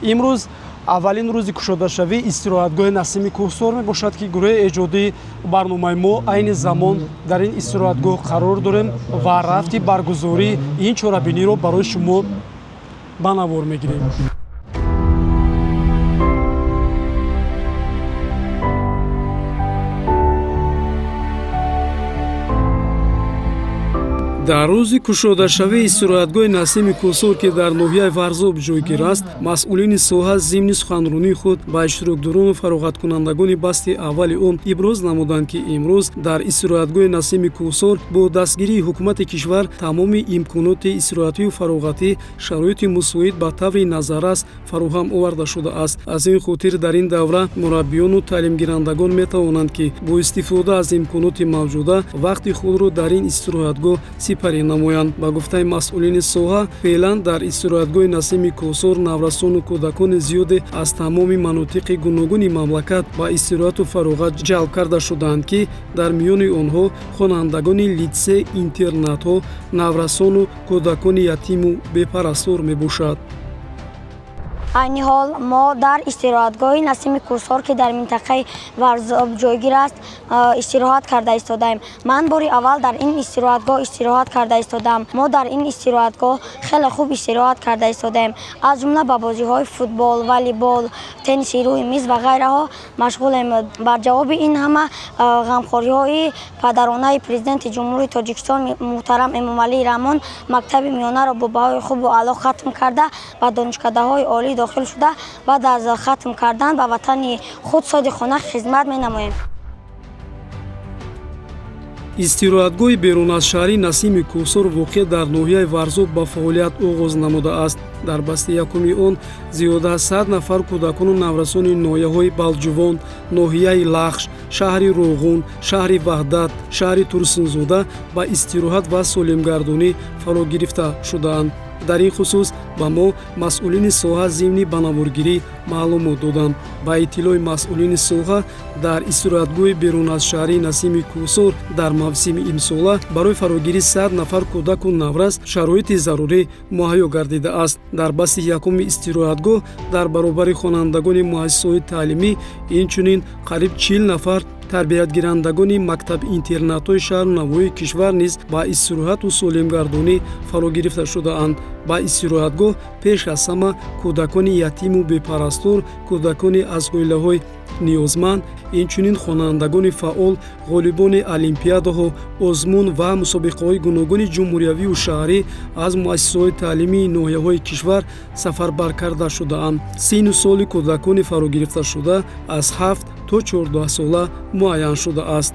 Имрӯз аввалин рӯзи кушодашавии истироҳатгоҳи Насими Кӯҳсор мебошад, ки гурӯҳи эҷодии барномаи мо айни замон дар ин истироҳатгоҳ қарор дорем ва рафти баргузории ин чорабиниро барои шумо ба навор мегирем. Дар рӯзи кушодашавии истироҳатгоҳи Насими Кӯҳсор, ки дар ноҳияи Варзоб ҷойгир аст, масъулини соҳа зимни суханронии худ ба иштирокдорону фароғаткунандагони басти аввали он иброз намуданд, ки имрӯз дар истироҳатгоҳи Насими Кӯҳсор бо дастгирии ҳукумати кишвар тамоми имконоти истироҳатию фароғатӣ, шароити мусоид ба таври назаррас фароҳам оварда шудааст. Аз ин хотир дар ин давра мураббиёну таълимгирандагон метавонанд, ки бо истифода аз имконоти мавҷуда вақти худро дар ин истироҳатгоҳ сипарӣ намоянд. Ба гуфтаи масъулини соҳа, феълан дар истироҳатгоҳи Насими Кӯҳсор наврасону кӯдакони зиёде аз тамоми манотиқи гуногуни мамлакат ба истироҳату фароғат ҷалб карда шудаанд, ки дар миёни онҳо хонандагони литсей, интернатҳо, наврасону кӯдакони ятиму бепарастор мебошад. Айни ҳол мо дар истироҳатгоҳи Насими Кӯҳсор, ки дар минтақаи Варзоб ҷойгир аст, истироҳат карда истодаем. Ман бори аввал дар ин истироҳатгоҳ истироҳат карда истодаам. Мо дар ин истироҳатгоҳ хеле хуб истироҳат карда истодаем. Аз ҷумла ба бозиҳои футбол, волейбол, тенниси рӯи миз ва ғайраҳо машғулем. Бар ҷавоби ин ҳама ғамхориҳои падаронаи Президенти Ҷумҳурии Тоҷикистон муҳтарам Эмомалӣ Раҳмон, мактаби миёнаро бо баҳои хубу аъло хатм карда, ба донишкадаҳои олӣ дохил шуда, баъд аз хатм кардан ба ватани худ содиқона хизмат менамоем. Истироҳатгоҳи берун аз шаҳрии Насими Кӯҳсор воқеъ дар ноҳияи Варзоб ба фаъолият оғоз намудааст. Дар басти якуми он зиёда аз 100 нафар кӯдакону наврасони ноҳияҳои Балҷувон, ноҳияи Лахш, шаҳри Роғун, шаҳри Ваҳдат, шаҳри Турсунзода ба истироҳат ва солимгардонӣ фаро гирифта шудаанд. Дар ин хусус ба мо масъулини соҳа зимни банаворгирӣ маълумот доданд. Ба иттилои масъулини соҳа, дар истироҳатгоҳи берун аз шаҳрии Насими Кӯҳсор дар мавсими имсола барои фарогирии 100 нафар кӯдаку наврас шароити зарурӣ муҳайё гардидааст. Дар басти якуми истироҳатгоҳ дар баробари хонандагони муассисаҳои таълимӣ инчунин қариб 40 нафар тарбиятгирандагони мактаб-интернатҳои шаҳру навоҳии кишвар низ ба истироҳату солимгардонӣ фаро гирифта шудаанд. Ба истироҳатгоҳ пеш аз ҳама кӯдакони ятиму бепарастор, кӯдакони аз оилаҳои ниёзманд, инчунин хонандагони фаъол, ғолибони олимпиадаҳо, озмун ва мусобиқаҳои гуногуни ҷумҳуриявию шаҳрӣ аз муассисаҳои таълимии ноҳияҳои кишвар сафарбар карда шудаанд. Синну соли кӯдакони фарогирифташуда аз 7 то 14 сола муайян шудааст.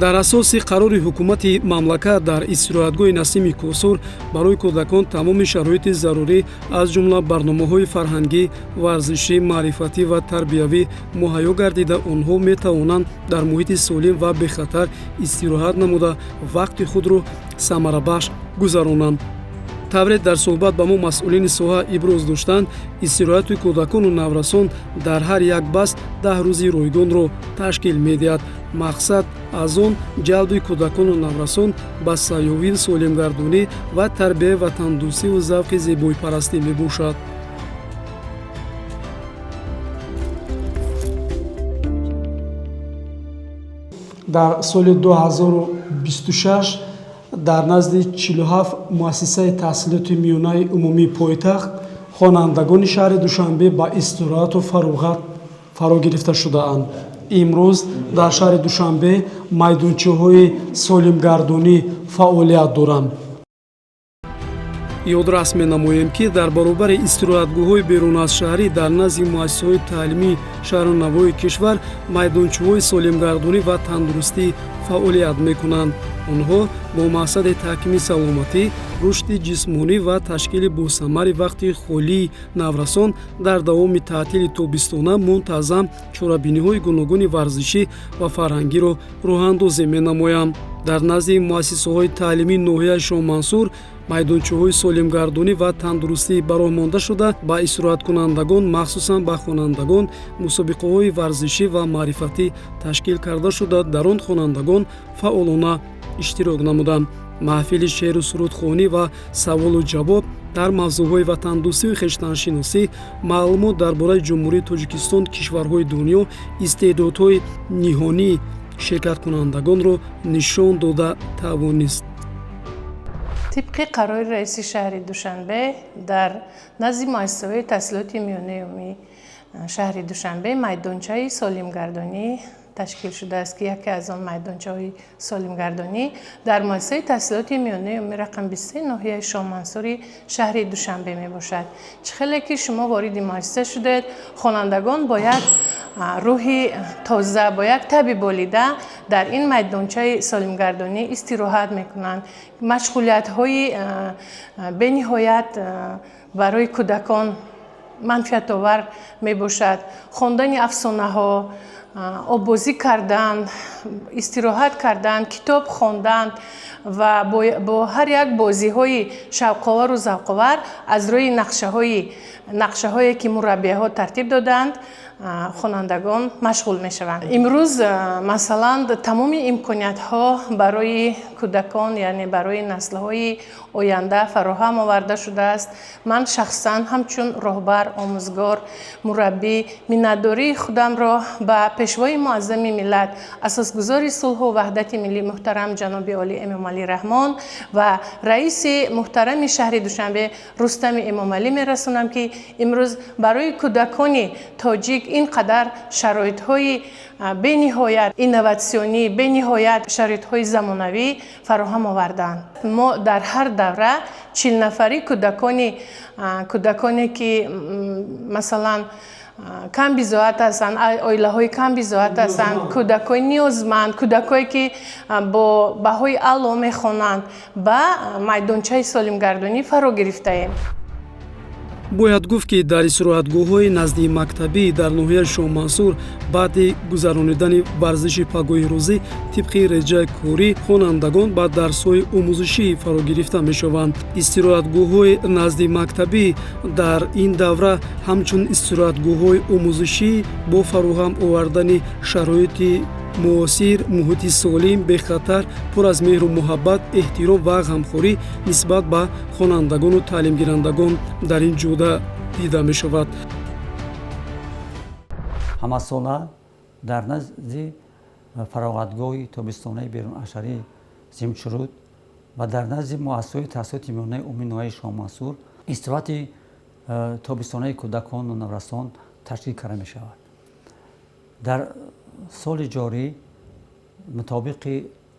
Дар асоси қарори ҳукумати мамлакат дар истироҳатгоҳи Насими Кӯҳсор барои кӯдакон тамоми шароити зарурӣ, аз ҷумла барномаҳои фарҳангӣ, варзишӣ, маърифатӣ ва тарбиявӣ муҳайё гардида, онҳо метавонанд дар муҳити солим ва бехатар истироҳат намуда, вақти худро самарабахш гузаронанд. Тавре дар суҳбат ба мо масъулини соҳа иброз доштанд, истироҳати кӯдакону наврасон дар ҳар як баст 10 рӯзи ройгонро ташкил медиҳад. Мақсад аз он ҷалби кӯдакону наврасон ба сайёҳию солимгардонӣ ва тарбияи ватандӯстиву завқи зебоипарастӣ мебошад. Дар соли 2026 дар назди 47 муассисаи таҳсилоти миёнаи умумии пойтахт хонандагони шаҳри Душанбе ба истироҳату фароғат фаро гирифта шудаанд. Имрӯз дар шаҳри Душанбе майдончаҳои солимгардонӣ фаъолият доранд. Ёдрас менамоем, ки дар баробари истироҳатгоҳҳои берун аз шаҳрӣ дар назди муассисаҳои таълимии шаҳру навоҳии кишвар майдончаҳои солимгардонӣ ва тандурустӣ фаъолият мекунанд. Онҳо бо мақсади таҳкими саломатӣ, рушди ҷисмонӣ ва ташкили босамари вақти холии наврасон дар давоми таътили тобистона мунтазам чорабиниҳои гуногуни варзишӣ ва фарҳангиро роҳандозӣ менамоянд. Дар назди муассисаҳои таълимии ноҳияи Шоҳмансур майдончаҳои солимгардонӣ ва тандурустӣ ба роҳ монда шуда, ба истироҳаткунандагон, махсусан ба хонандагон, мусобиқаҳои варзишӣ ва маърифатӣ ташкил карда шуда, дар он хонандагон фаъолона иштирок намуданд. Маҳфили шеъру сурудхонӣ ва саволу ҷавоб дар мавзӯъҳои ватандӯстию хештаншиносӣ, маълумот дар бораи Ҷумҳурии Тоҷикистон, кишварҳои дунё истеъдодҳои ниҳонии ширкаткунандагонро нишон дода тавонист. Тибқи қарори раиси шаҳри Душанбе, дар назди муассисаҳои таҳсилоти миёнаи умумии шаҳри Душанбе майдончаи солимгардонӣ ташкил шудааст, ки яке аз он майдончаҳои солимгардонӣ дар муассисаи таҳсилоти миёнаи умумии рақами 23 ноҳияи Шоҳмансури шаҳри Душанбе мебошад. Чӣ хеле ки шумо вориди муассиса шудаед, хонандагон бо як рӯҳи тоза, бо як таби болида дар ин майдончаи солимгардонӣ истироҳат мекунанд. Машғулиятҳои бениҳоят барои кӯдакон манфиатовар мебошад: хондани афсонаҳо, оббозӣ кардан, истироҳат кардан, китоб хондан ва бо ҳар як бозиҳои шавқовару завқовар аз рӯи нақшаҳое, ки мураббияҳо тартиб додаанд, хонандагон машғул мешаванд. Имрӯз, масалан, тамоми имкониятҳо барои кӯдакон, яъне барои наслҳои оянда фароҳам оварда шудааст. Ман шахсан ҳамчун роҳбар, омӯзгор, мураббӣ миннатдории худамро ба Пешвои Муаззами миллат, Асосгузори сулҳу ваҳдати миллӣ муҳтарам ҷаноби олӣ Эмомалӣ Раҳмон ва раиси муҳтарами шаҳри Душанбе Рустами Эмомалӣ мерасонам, ки имрӯз барои кӯдакони тоҷик ин қадар шароитҳои бениҳоят инноватсионӣ, бениҳоят шароитҳои замонавӣ фароҳам оварданд. Мо дар ҳар давра 40 нафари кӯдаконе, ки масалан камбизоат ҳастанд, оилаҳои камбизоат ҳастанд, кӯдакои ниёзманд, кӯдакое, ки бо баҳои аъло мехонанд, ба майдончаи солимгардонӣ фаро гирифтаем. Бояд гуфт, ки дар истироҳатгоҳҳои назди мактабӣ дар ноҳияи Шоҳмансур баъди гузаронидани варзиши пагоҳи рӯзӣ тибқи реҷаи корӣ хонандагон ба дарсҳои омӯзишӣ фарогирифта мешаванд. Истироҳатгоҳҳои назди мактабӣ дар ин давра ҳамчун истироҳатгоҳҳои омӯзишӣ бо фароҳам овардани шароити муосир, муҳити солим, бехатар, пур аз меҳру муҳаббат, эҳтиром ва ғамхорӣ нисбат ба хонандагону таълимгирандагон дар ин ҷода дида мешавад. Ҳамасола дар назди фароғатгоҳи тобистонаи берунашаҳрии Зимчуруд ва дар назди муассисаҳои таҳсилоти миёнаи умумии ноҳияи Шоҳмансур истироҳати тобистонаи кӯдакону наврасон ташкил карда мешавад. Дар соли ҷорӣ мутобиқи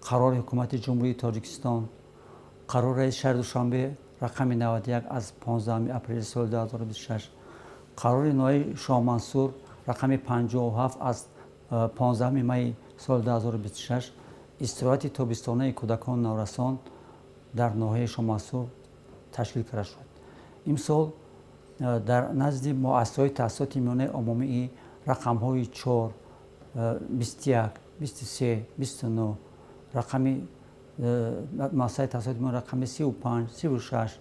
қарори Ҳукумати Ҷумҳурии Тоҷикистон, қарори раиси шаҳри Душанбе рақами 91 аз 15 апрели соли 2026, қарори ноҳияи Шоҳмансур рақами 57 аз 15 майи соли 2026 истироҳати тобистонаи кӯдакону наврасон дар ноҳияи Шоҳмансур ташкил карда шуд. Имсол дар назди муассисаҳои таҳсилоти миёнаи умумии рақамҳои 4, 21, 23, 29, рақами муассисаи таҳсилоти миёна рақами 35, 36,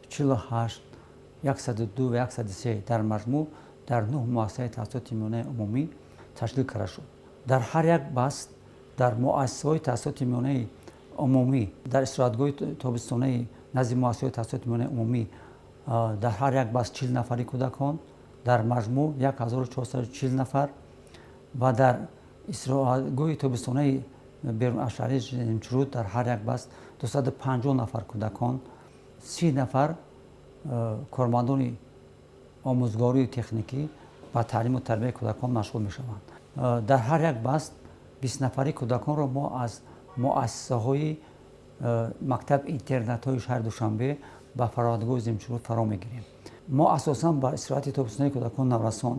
48, 102 ва 103, дар маҷмӯъ дар нӯҳ муассисаи таҳсилоти миёнаи умумӣ ташкил карда шуд. Дар ҳар як баст дар муассисаҳои таҳсилоти миёнаи умумӣ, дар истироҳатгоҳи тобистонаи назди муассисаҳои таҳсилоти миёнаи умумӣ дар ҳар як баст 40 нафари кӯдакон, дар маҷмӯъ 1440 нафар ва дар истироҳатгоҳи тобистонаи берунашаҳрии Зимчуруд дар ҳар як баст 250 нафар кӯдакон, 30 нафар кормандони омӯзгорию техникӣ ба таълиму тарбияи кӯдакон машғул мешаванд. Дар ҳар як баст 20 нафари кӯдаконро мо аз муассисаҳои мактаб интернатҳои шаҳри Душанбе ба фароғатгоҳи Зимчуруд фаро мегирем. Мо асосан ба истироҳати тобистонаи кӯдакон, наврасон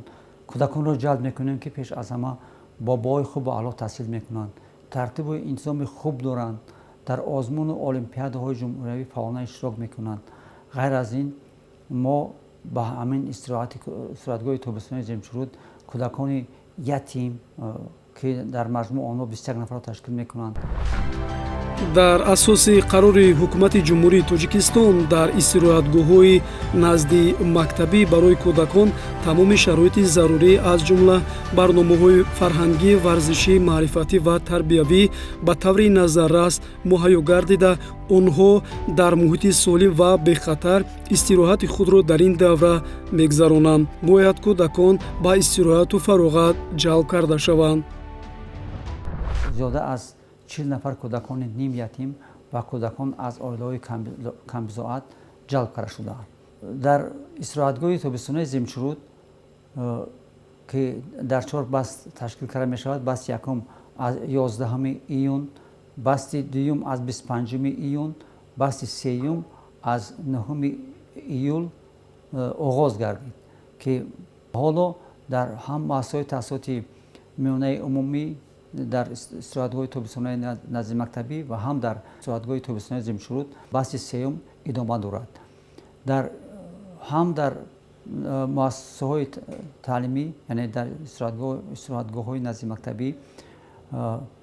кӯдаконро ҷалб мекунем, ки пеш аз ҳама бо баҳои хубу аъло таҳсил мекунанд, тартибу интизоми хуб доранд, дар озмуну олимпиадаҳои ҷумҳуриявӣ фаъолона иштирок мекунанд. Ғайр аз ин, мо ба ҳамин истироҳатгоҳи тобистонаи Зимчуруд кӯдакони ятим, ки дар маҷмӯъ онҳо 21 нафарро ташкил мекунанд. Дар асоси қарори ҳукумати Ҷумҳурии Тоҷикистон дар истироҳатгоҳҳои назди мактабӣ барои кӯдакон тамоми шароити зарурӣ, аз ҷумла барномаҳои фарҳангӣ, варзишӣ, маърифатӣ ва тарбиявӣ ба таври назаррас муҳайё гардида, онҳо дар муҳити солим ва бехатар истироҳати худро дар ин давра мегузаронанд. Бояд кӯдакон ба истироҳату фароғат ҷалб карда шаванд. Зиёда аз 40 нафар кӯдакони нимятим ва кӯдакон аз оилаҳои камбизоат ҷалб карда шудаанд. Дар истироҳатгоҳи тобистонаи Зимчуруд, ки дар 4 баст ташкил карда мешавад, басти якум аз 11 июн, басти дуюм аз 25 июн, басти сеюм аз 9 июл оғоз гардид, ки ҳоло дар ҳам муассисаҳои таҳсилоти миёнаи умумӣ, дар истироҳатгоҳи тобистонаи назди мактабӣ ва ҳам дар истироҳатгоҳи тобистонаи Зимчуруд басти сеюм идома дорад. Ҳам дар муассисаҳои таълимӣ, яъне дар истироҳатгоҳҳои назди мактабӣ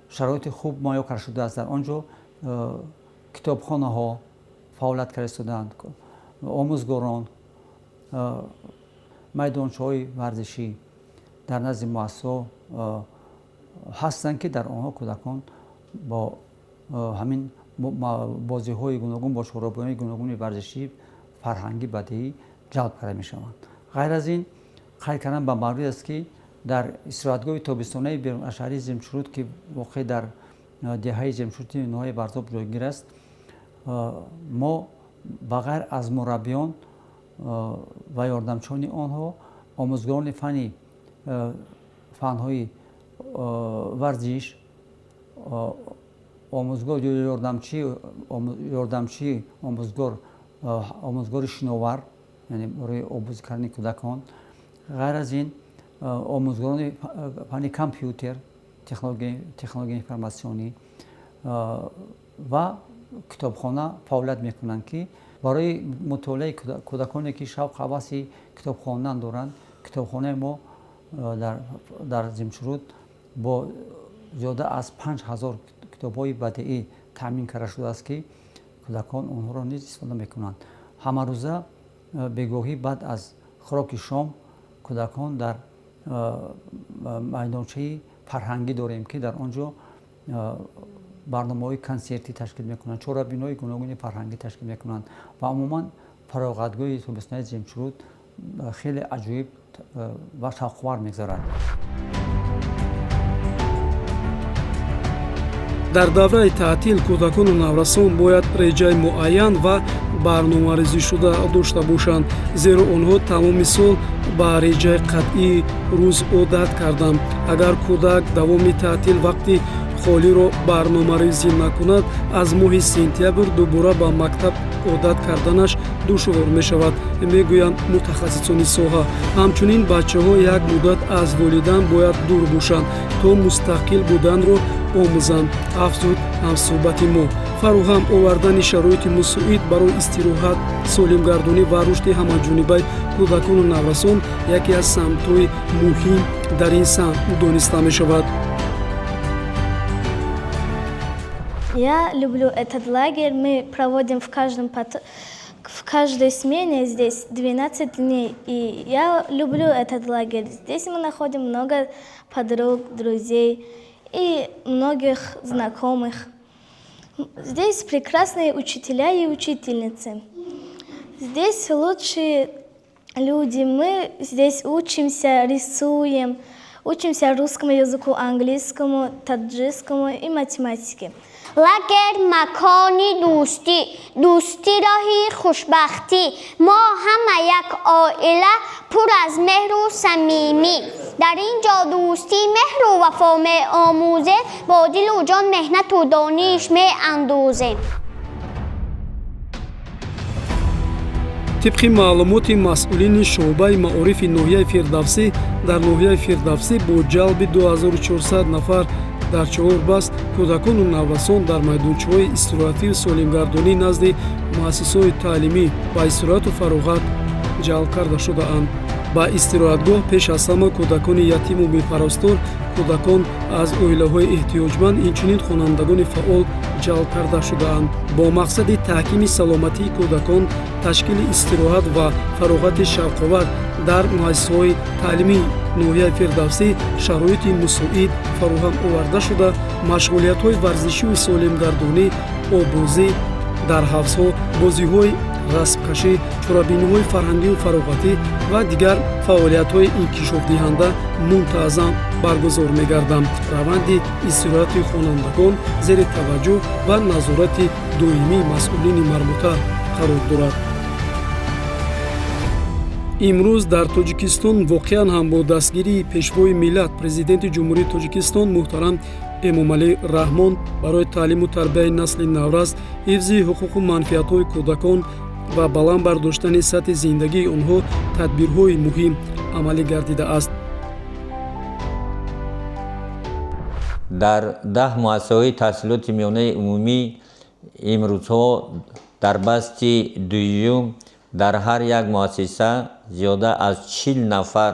шароити хуб муҳайё карда шудааст. Дар он ҷо китобхонаҳо фаъолият карда истодаанд, омӯзгорон, майдончаҳои варзишӣ дар назди муассисаҳо ҳастанд, ки дар онҳо кӯдакон бо ҳамин бозиҳои гуногун, бо чорабиниҳои гуногуни варзишӣ, фарҳангӣ, бадеӣ ҷалб карда мешаванд. Ғайр аз ин, қайд кардан ба маврид аст, ки дар истироҳатгоҳи тобистонаи берунашаҳрии Зимчуруд, ки воқеъ дар деҳаи Зимчуруди ноҳияи Варзоб ҷойгир аст, мо ба ғайр аз мураббиён ва ёрдамчиёни онҳо, омӯзгорони фанҳои варзиш, омӯзгор ё ёрдамчии омӯзгор, омӯзгори шиновар, яъне барои оббозӣ кардани кӯдакон, ғайр аз ин омӯзгорони фанни компютер, технологияи информатсионӣ ва китобхона фаъолият мекунанд, ки барои мутолиаи кӯдаконе, ки шавқ ҳаваси китоб хондан доранд, китобхонаи мо дар Зимчуруд бо зиёда аз 5000 китобҳои бадеӣ таъмин карда шудааст, ки кӯдакон онҳоро низ истифода мекунанд. Ҳамарӯза бегоҳӣ баъд аз хӯроки шом кӯдакон дар майдончаи фарҳангӣ дорем, ки дар он ҷо барномаҳои консертӣ ташкил мекунанд, чорабиниҳои гуногуни фарҳангӣ ташкил мекунанд ва умуман фароғатгоҳи тобистонаи Зимчуруд хеле аҷоиб ва шавқовар мегузарад. Дар давраи таътил кӯдакону наврасон бояд реҷаи муайян ва барномарезишуда дошта бошанд, зеро онҳо тамоми сол ба реҷаи қатъии рӯз одат карданд. Агар кӯдак давоми таътил вақти холиро барномарезӣ накунад, аз моҳи сентябр дубора ба мактаб одат карданаш душвор мешавад, мегӯянд мутахассисони соҳа. Ҳамчунин бачаҳо як муддат аз волидан бояд дур бошанд, то мустақил буданро омӯзанд, афзуд ҳамсӯҳбати мо. Фароҳам овардани шароити мусоид барои истироҳат, солимгардонӣ ва рушди ҳамаҷонибаи кӯдакону наврасон яке аз самтҳои муҳим дар ин самт дониста мешавад. Я люблю этот лагерь. Мы проводим в каждой смене здесь 12 дней. И я люблю этот лагерь. Здесь мы находим много подруг, друзей и многих знакомых. Здесь прекрасные учителя и учительницы. Здесь лучшие люди. Мы здесь учимся, рисуем, учимся русскому языку, английскому, таджикскому и математике. Лагер макони дӯстӣ, дӯстӣ роҳи хушбахтӣ. Мо ҳама як оила, пур аз меҳру самимӣ. Дар ин ҷо дӯстӣ, меҳру вафо меомӯзем, бо дилу ҷон меҳнату дониш меандӯзем. Тибқи маълумоти масъулини шӯъбаи маорифи ноҳияи Фирдавсӣ, дар ноҳияи Фирдавсӣ бо ҷалби 2400 нафар дар чаҳор баст кӯдакону наврасон дар майдончаҳои истироҳатию солимгардонӣ назди муассисаҳои таълимӣ ба истироҳату фароғат ҷалб карда шудаанд. Ба истироҳатгоҳ пеш аз ҳама кӯдакони ятиму бепарастор, кӯдакон аз оилаҳои эҳтиёҷманд, инчунин хонандагони фаъол ҷалб карда шудаанд. Бо мақсади таҳкими саломатии кӯдакон, ташкили истироҳат ва фароғати шавқовар дар муассисаҳои таълимии ноҳияи Фирдавсӣ шароити мусоид фароҳам оварда шуда, машғулиятҳои варзишию солимгардонӣ, оббозӣ дар ҳавзҳо, бозиҳои расмкашӣ, чорабиниҳои фарҳангию фароғатӣ ва дигар фаъолиятҳои инкишофдиҳанда мунтазам баргузор мегарданд. Раванди истироҳати хонандагон зери таваҷҷӯҳ ва назорати доимии масъулини марбута қарор дорад. Имрӯз дар Тоҷикистон воқеан ҳам бо дастгирии Пешвои миллат, Президенти Ҷумҳурии Тоҷикистон муҳтарам Эмомалӣ Раҳмон барои таълиму тарбияи насли наврас, ҳифзи ҳуқуқу манфиатҳои кӯдакон ва баланд бардоштани сатҳи зиндагии онҳо тадбирҳои муҳим амалӣ гардидааст. Дар 10 муассисаҳои таҳсилоти миёнаи умумӣ имрӯзҳо дар басти дуюм дар ҳар як муассиса зиёда аз 40 нафар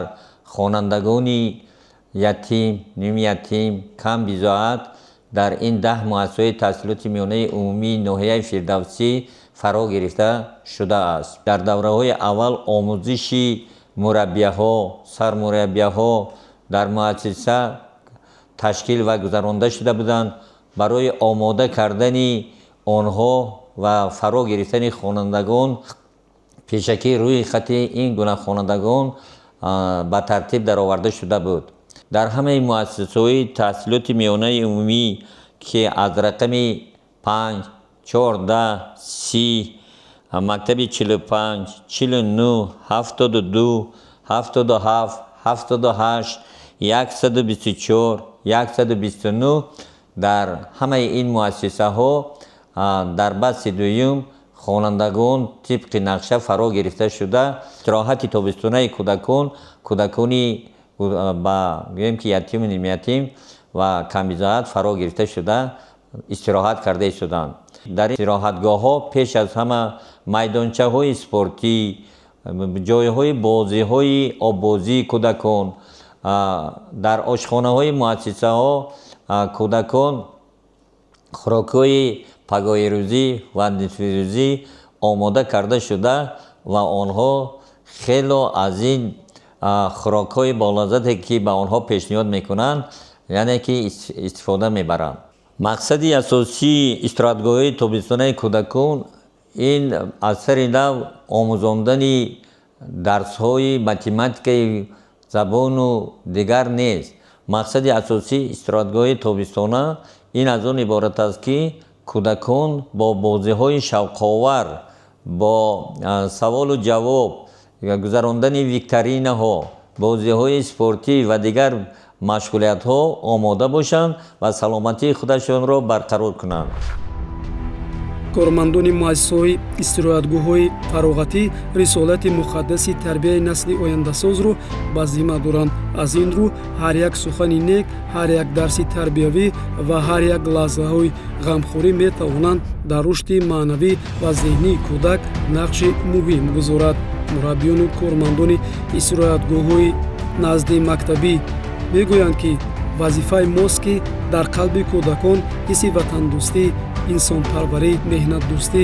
хонандагони ятим, нимятим, камбизоат дар ин 10 муассисаҳои таҳсилоти миёнаи умумии ноҳияи Фирдавсӣ фаро гирифта шудааст. Дар давраҳои аввал омӯзиши мураббияҳо, сармураббияҳо дар муассиса ташкил ва гузаронда шуда буданд. Барои омода кардани онҳо ва фаро гирифтани хонандагон пешакӣ рӯи хати ин гуна хонандагон ба тартиб дароварда шуда буд. Дар ҳамаи муассисаҳои таҳсилоти миёнаи умумӣ, ки аз рақами 5, 14, 30, мактаби 45, 49, 72, 77, 78, 124, 129 дар ҳамаи ин муассисаҳо дар басти дуюм хонандагон тибқи нақша фаро гирифта шуда, истироҳати тобистонаи кӯдакон, кӯдакони ба гӯем ки ятиму нимятим ва камбизоат фаро гирифта шуда истироҳат карда истоданд. Дар истироҳатгоҳҳо пеш аз ҳама майдончаҳои спортӣ, ҷойҳои бозиҳои оббозии кӯдакон, дар ошхонаҳои муассисаҳо кӯдакон хӯрокҳои пагоҳирӯзӣ ва нисфирӯзӣ омода карда шуда ва онҳо хело аз ин хӯрокҳои болаззате, ки ба онҳо пешниҳод мекунанд, яъне ки истифода мебаранд. Мақсади асосии истироҳатгоҳҳои тобистонаи кӯдакон ин аз сари нав омӯзондани дарсҳои математикаи забону дигар нест. Мақсади асосии истироҳатгоҳи тобистона ин аз он иборат аст, ки кӯдакон бо бозиҳои шавқовар, бо саволу ҷавоб, гузарондани викторинаҳо, бозиҳои спортӣ ва дигар машғулиятҳо омода бошанд ва саломатии худашонро барқарор кунанд. Кормандони муассисаҳои истироҳатгоҳҳои фароғатӣ рисолати муқаддаси тарбияи насли ояндасозро ба зимма доранд. Аз ин рӯ ҳар як сухани нек, ҳар як дарси тарбиявӣ ва ҳар як лаҳзаҳои ғамхорӣ метавонанд дар рушди маънавӣ ва зеҳнии кӯдак нақши муҳим гузорад. Мураббиёну кормандони истироҳатгоҳҳои назди мактабӣ мегӯянд, ки вазифаи мост, ки дар қалби кӯдакон ҳисси ватандӯстӣ, инсонпарварӣ, меҳнатдӯстӣ,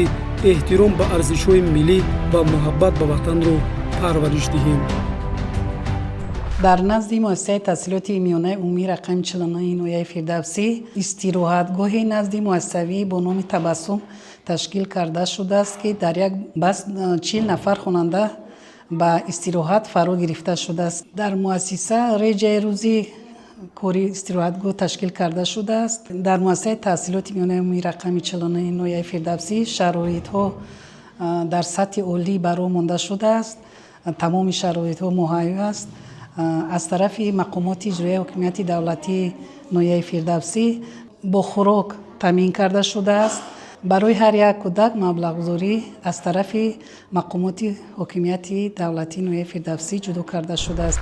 эҳтиром ба арзишҳои миллӣ ва муҳаббат ба ватанро парвариш диҳем. Дар назди муассисаи таҳсилоти миёнаи умумӣ рақами 49 ноҳияи Фирдавсӣ истироҳатгоҳи назди муассисавӣ бо номи Табассум ташкил карда шудааст, ки дар як баст 40 нафар хонанда ба истироҳат фаро гирифта шудааст. Дар муассиса реҷаи рӯзи кори истироҳатгоҳ ташкил карда шудааст. Дар муассисаи таҳсилоти миёнаи умумӣ рақами 49 ноҳияи Фирдавсӣ шароитҳо дар сатҳи олӣ ба роҳ монда шудааст. Тамоми шароитҳо муҳайё аст. Аз тарафи мақомоти иҷроияи ҳокимияти давлатии ноҳияи Фирдавсӣ бо хӯрок таъмин карда шудааст. Барои ҳар як кӯдак маблағгузорӣ аз тарафи мақомоти ҳокимияти давлатии ноҳияи Фирдавсӣ ҷудо карда шудааст.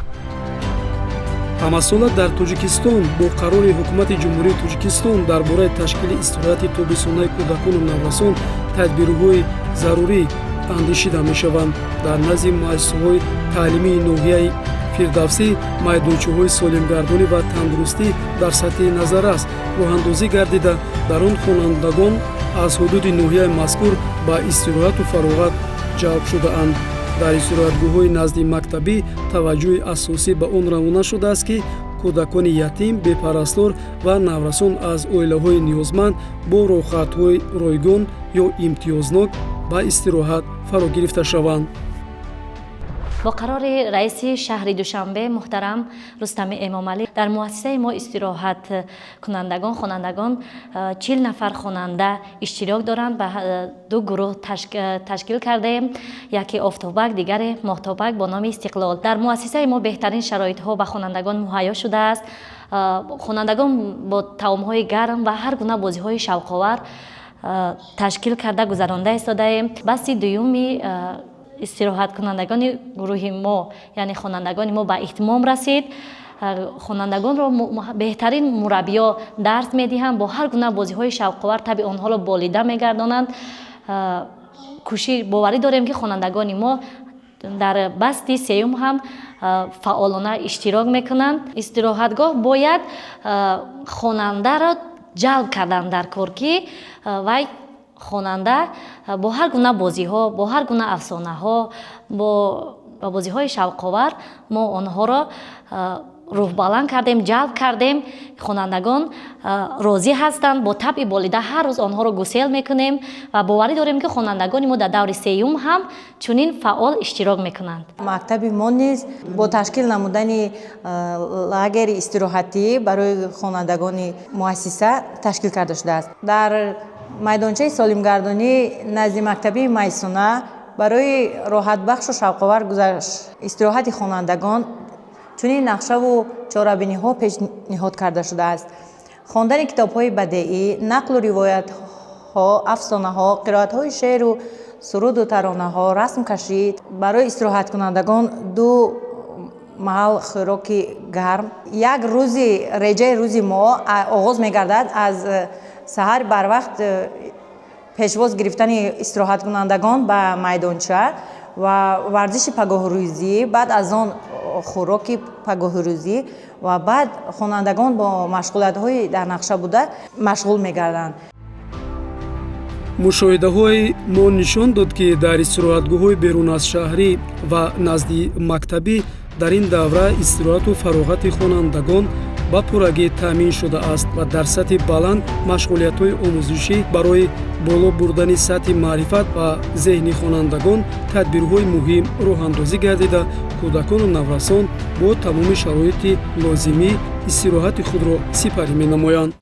Ҳамасола дар Тоҷикистон бо қарори Ҳукумати Ҷумҳурии Тоҷикистон дар бораи ташкили истироҳати тобистонаи кӯдакону наврасон тадбирҳои зарурӣ андешида мешаванд. Дар назди муассисаҳои таълимии ноҳияи Фирдавсӣ майдончаҳои солимгардонӣ ва тандурустӣ дар сатҳи назаррас роҳандозӣ гардида, дар он хонандагон аз ҳудуди ноҳияи мазкур ба истироҳату фароғат ҷалб шудаанд. Дар истироҳатгоҳҳои назди мактабӣ таваҷҷӯҳи асосӣ ба он равона шудааст, ки кӯдакони ятим, бепарастор ва наврасон аз оилаҳои ниёзманд бо роҳхатҳои ройгон ё имтиёзнок ба истироҳат фаро гирифта шаванд. Бо қарори раиси шаҳри Душанбе муҳтарам Рустами Эмомалӣ дар муассисаи мо истироҳаткунандагон, хонандагон 40 нафар хонанда иштирок доранд. Ба ду гурӯҳ ташкил кардаем, яке Офтобак, дигаре Моҳтобак бо номи Истиқлол. Дар муассисаи мо беҳтарин шароитҳо ба хонандагон муҳайё шудааст. Хонандагон бо таомҳои гарм ва ҳар гуна бозиҳои шавқовар ташкил карда гузаронда истодаем. Басти дуюми истироҳаткунандагони гурӯҳи мо, яъне хонандагони мо, ба итмом расид. Хонандагонро беҳтарин мураббиё дарс медиҳанд, бо ҳар гуна бозиҳои шавқовар таби онҳоро болида мегардонанд. Боварӣ дорем, ки хонандагони мо дар басти сеюм ҳам фаъолона иштирок мекунанд. Истироҳатгоҳ бояд хонандаро ҷалб кардан дар кор, ки вай хонанда бо ҳар гуна бозиҳо, бо ҳар гуна афсонаҳо, бо бозиҳои шавқовар мо онҳоро рӯҳбаланд кардем, ҷалб кардем. Хонандагон розӣ ҳастанд. Бо табъи болида ҳар рӯз онҳоро гусел мекунем ва боварӣ дорем, ки хонандагони мо дар даври сеюм ҳам чунин фаъол иштирок мекунанд. Мактаби мо низ бо ташкил намудани лагери истироҳатӣ барои хонандагони муассиса ташкил карда шудааст. Дар майдончаи солимгардонӣ назди мактабии Майсуна барои роҳатбахшу шавқовар гузашт истироҳати хонандагон чунин нақшаву чорабиниҳо пешниҳод карда шудааст: хондани китобҳои бадеӣ, нақлу ривоятҳо, афсонаҳо, қироатҳои шеъру суруду таронаҳо, расмкашӣ. Барои истироҳаткунандагон ду маҳал хӯроки гарм. Як рӯзи реҷаи рӯзи мо оғоз мегардад аз саҳар барвақт пешвоз гирифтани истироҳаткунандагон ба майдонча ва варзиши пагоҳрӯзӣ, баъд аз он хӯроки пагоҳрӯзӣ ва баъд хонандагон бо машғулиятҳои дар нақша буда машғул мегарданд. Мушоҳидаҳои мо нишон дод, ки дар истироҳатгоҳҳои берун аз шаҳрӣ ва назди мактабӣ дар ин давра истироҳату фароғати хонандагон ба пуррагӣ таъмин шудааст ва дар сатҳи баланд машғулиятҳои омӯзишӣ барои боло бурдани сатҳи маърифат ва зеҳни хонандагон тадбирҳои муҳим роҳандозӣ гардида, кӯдакону наврасон бо тамоми шароити лозимӣ истироҳати худро сипарӣ менамоянд.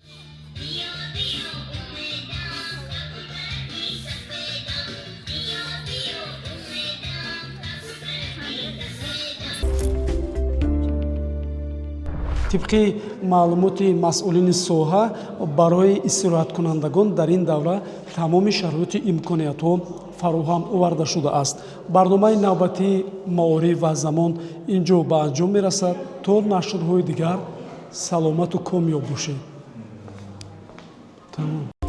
Тибқи маълумоти масъулини соҳа, барои истироҳаткунандагон дар ин давра тамоми шароити имкониятҳо фароҳам оварда шудааст. Барномаи навбатии «Маориф ва замон» ин ҷо ба анҷом мерасад. То нашрҳои дигар саломату комёб бошед. Тамом.